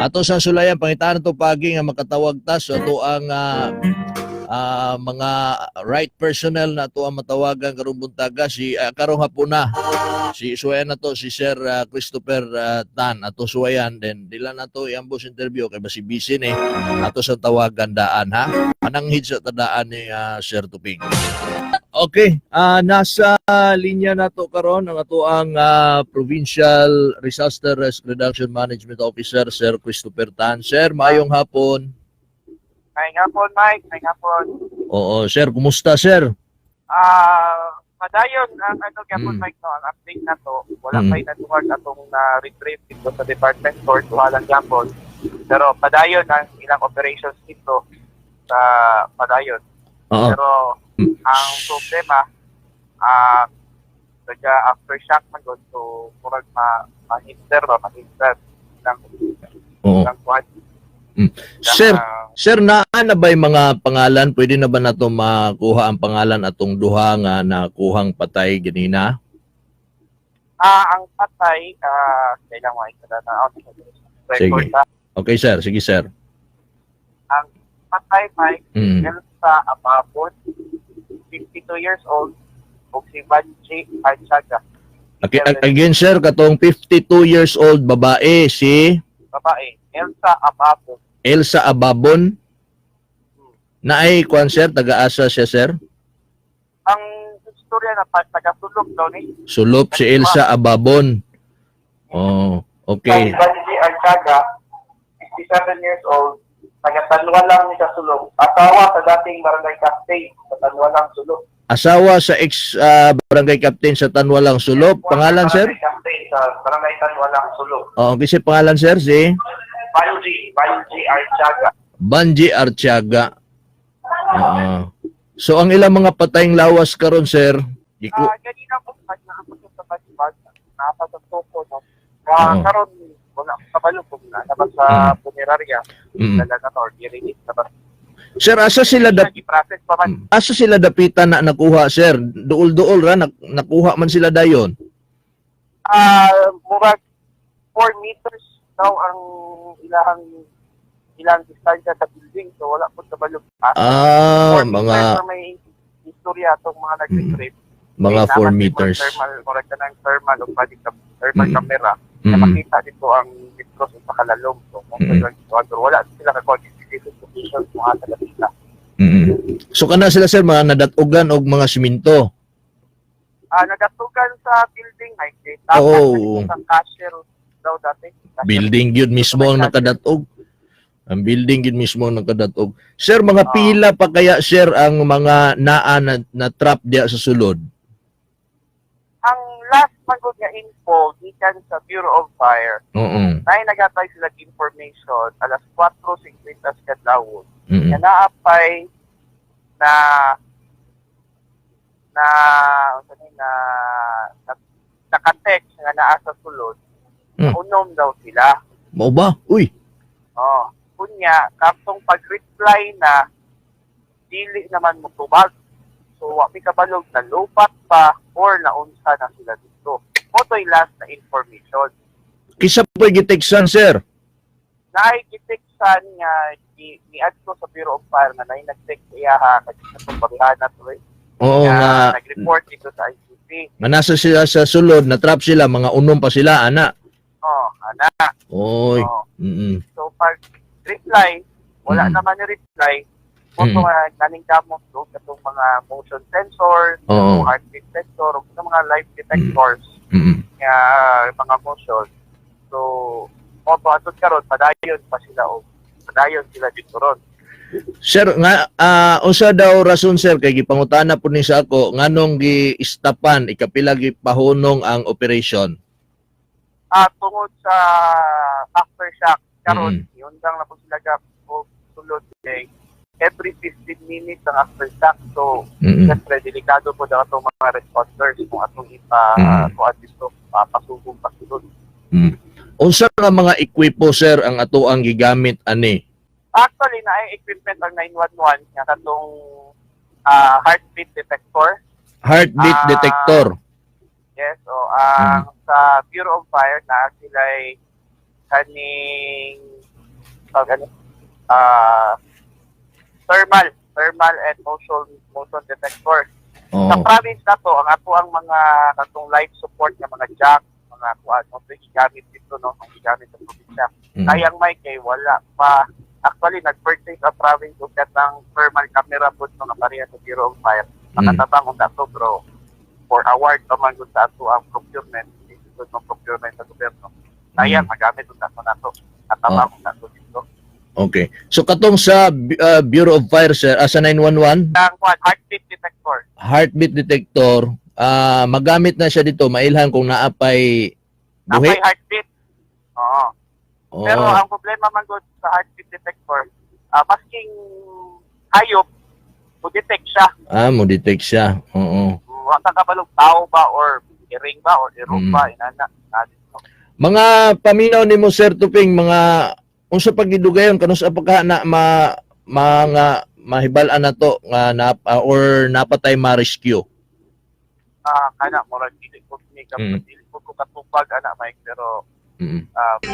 Ato sa sulayan, pangitaan to pagi nga makatawag ta sa ato ang mga right personnel na ato ang matawagan karong buntaga, si karong hapuna, si suwayan na to si Sir Christopher Tan. Ato suwayan then dila na to iambos interview kay basi busy ni. Ato sa tawagan daan, ha. Pananghid sa tadaan ni Sir Tuping. Okay, nasa linya nato karon ang ato ang Provincial Disaster Risk Reduction Management Officer, Sir Christopher Tan. Sir, maayong hapon. May hapon, Mike. May hapon. Oo, sir, kumusta, sir? Padayon ang ano gyapon, Mike, no, ang update na to. Wala pa'y natuwag atong na-retrieve dito sa department store, duha lang gyapon. Pero padayon ang ilang operations dito sa padayon. Pero ang problema, taga aftershock man gud, so murag ma mahinder ba, mahinder ilang ilang kuan. Sir, sir, naa na ba'y mga pangalan? Pwede na ba nato makuha ang pangalan atong duha nga nakuhang patay ganina? Ang patay, kailangan mo na out record Sige. Ha. Okay, sir. Sige, sir. Ang patay, Mike, Elsa Ababon, 52 years old, ug si Banji Archaga. Okay, again, sir, katong 52 years old babae, si Babae, Elsa Ababon. Elsa Ababon. Naay kuan, sir, taga-asa siya, sir? Ang istorya na pa, taga-Sulop daw ni. Sulop si Elsa Ababon. Oh, okay. Si Banji Archaga, 67 years old, taga Tanwalang ni sa Sulop. Asawa sa dating barangay captain sa Tanwalang, Sulop. Asawa sa ex barangay captain sa Tanwalang, Sulop. Pangalan, sir? Barangay captain sa barangay Tanwalang, Sulop. Oh, kasi pangalan, sir, si Banji Archaga. Banji Artiaga. Oo. So ang ilang mga patayng lawas karon, sir, giku Ganina po, pag naabot sa Baliwag, naapa sa toko, no? Karon wala ko kabalo kung naa sa punerarya, dala na to, or i-release na ba? Sir, asa sila dap I-process pa man. Asa sila dapitan na nakuha, sir? Duol-duol ra nakuha man sila dayon. Murag 4 meters daw ang ilang ilang distansya sa building, so wala po kabalo. Ah, 4 mga meters na may istorya atong mga nag-retrieve. Mga Kaya 4 naman, meters. Thermal, murag ka ng thermal o body thermal camera na makita dito ang metros sa kalalom. So, kung wala sila ka-quantification position mga taga-sila. So kana sila, sir, mga nadatugan og mga simento. Nagatugan sa building, ay kay tapat sa cashier daw dati. Cashier. Building gyud mismo ang nakadatog. Ang building gyud mismo ang nakadatog. Sir, mga pila pa kaya, sir, ang mga naa na trap diya sa sulod? Ang last magod nga info gikan sa Bureau of Fire, nay nagatay sila information alas 4:50 sa kadlawon. Nga naapay na na unsa ni na, na naka-text nga naa sa sulod. Unom daw sila. Mao ba? Uy. Oh, kunya katong pag-reply na dili naman mo tubag. So wa mi kabalog na lupat pa or naunsa na sila dito. Mao to'y last na information. Kinsa po'y giteksan, sir? Naay giteksan nga ni-add ko sa Bureau of Fire nga naay nag-text iya ha kay sa itong barihana to eh. Oo Nga nga. nag-report dito sa ICP. Nga nasa sila sa sulod, na trap sila, mga unom pa sila, ana. Oh, ana. Oy. Oh. So pag reply, wala naman ni reply. Mao to nga naning damot do katong mga motion sensor, heartbeat sensor, ug mga life detectors nga mga motion. So mao to atud karon padayon pa sila og padayon sila dito ron. Sir, nga unsa daw rason, sir, kay gipangutana po ni sa ako nganong gi-stapan, ikapila gipahunong ang operation? Tungod sa aftershock karon, yun lang na po sila gap o sulod kay every 15 minutes ang aftershock. So, siyempre, delikado po daw itong mga responders kung atong ipa, kuan dito, papasugong pasulod. Unsa nga mga ekwipo, sir, ang ato ang gigamit ani? Actually, na equipment ang 911 nga katong heartbeat detector. Heartbeat detector. Yes, so ang sa Bureau of Fire na sila'y kaning Tawag ano, thermal and motion detector. Sa province na to, ang ato ang mga katong life support nga mga jack, mga kuan mo gigamit dito, no, ang gigamit sa probinsya. Kayang may kay wala pa. Actually, nag-purchase ang province og katang thermal camera pud, no, nga pareha sa Bureau of Fire. Makatabang og ato, bro, for award pa man gud sa ato ang procurement, institute ng procurement sa gobyerno. Kaya magamit og ato nato. Katabang og ato dito. Okay. So katong sa Bureau of Fire, sir, sa 911, Ang kuan, heartbeat detector. Heartbeat detector, magamit na siya dito, mailhan kung naapay buhi. Napay heartbeat. Oo. Pero ang problema man gud sa heartbeat detector, masking hayop, mo detect siya. Ah, mo detect siya. Oo. Wa ka kabalog tao ba or iring ba or irog ba inana. Ah, dito. Mga paminaw nimo, Sir Tuping, mga unsa pagidugayon kanus pa ka na ma mga mahibal-an nato nga na, or napatay ma-rescue? Ah, kana murag dili ko ni ka dili ko katupag ana, Mike, pero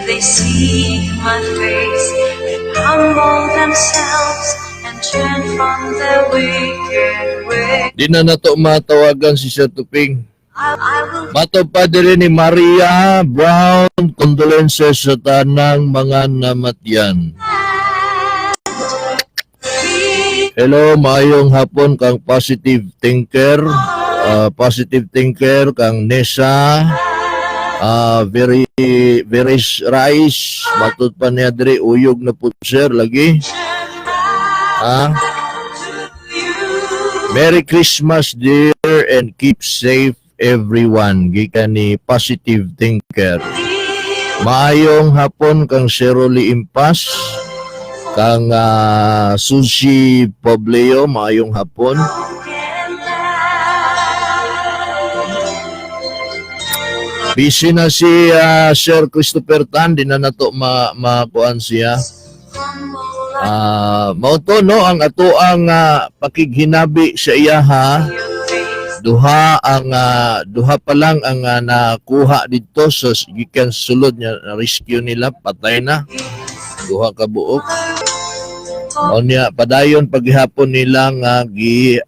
They seek my face and humble themselves and turn from their wicked way. Di na nato matawagan si Sir Tuping. I will Mato pa diri ni Maria Brown, condolences sa tanang mga namatyan. be Hello, maayong hapon kang Positive Thinker. Positive Thinker kang Nesa. Very very rice matud pa niya diri, uyog na po, sir, lagi. Ah, you. Merry Christmas, dear, and keep safe everyone, gikan ni Positive Thinker. Maayong hapon kang Sheroli Impas, kang Sushi Pobleo, maayong hapon. Broken land. Busy na si Sir Christopher Tan, di na nato makuan siya. Humble Mao to, no, ang ato ang pakighinabi sa iyaha. your face. Duha pa lang ang nakuha didto sa gikan sulod niya na rescue nila, patay na duha ka buok. Unya padayon paghihapon nila nga gi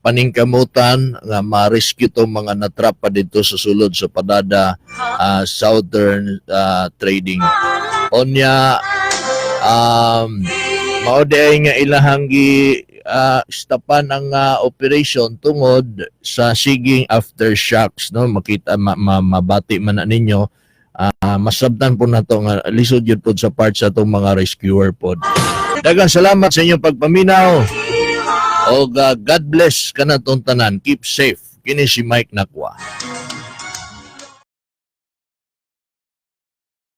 paningkamutan nga ma-rescue tong mga natrap pa didto sa sulod sa Padada Southern Trading. Unya mao diay nga ilahang gi stapan ang operation tungod sa siging aftershocks, no? Makita mabati man na ninyo, masabtan po nato nga lisod yun pod sa part sa atong mga rescuer pod. Daghang salamat sa inyong pagpaminaw og God bless kanatong tanan. Keep safe. Kini si Mike Nakwa.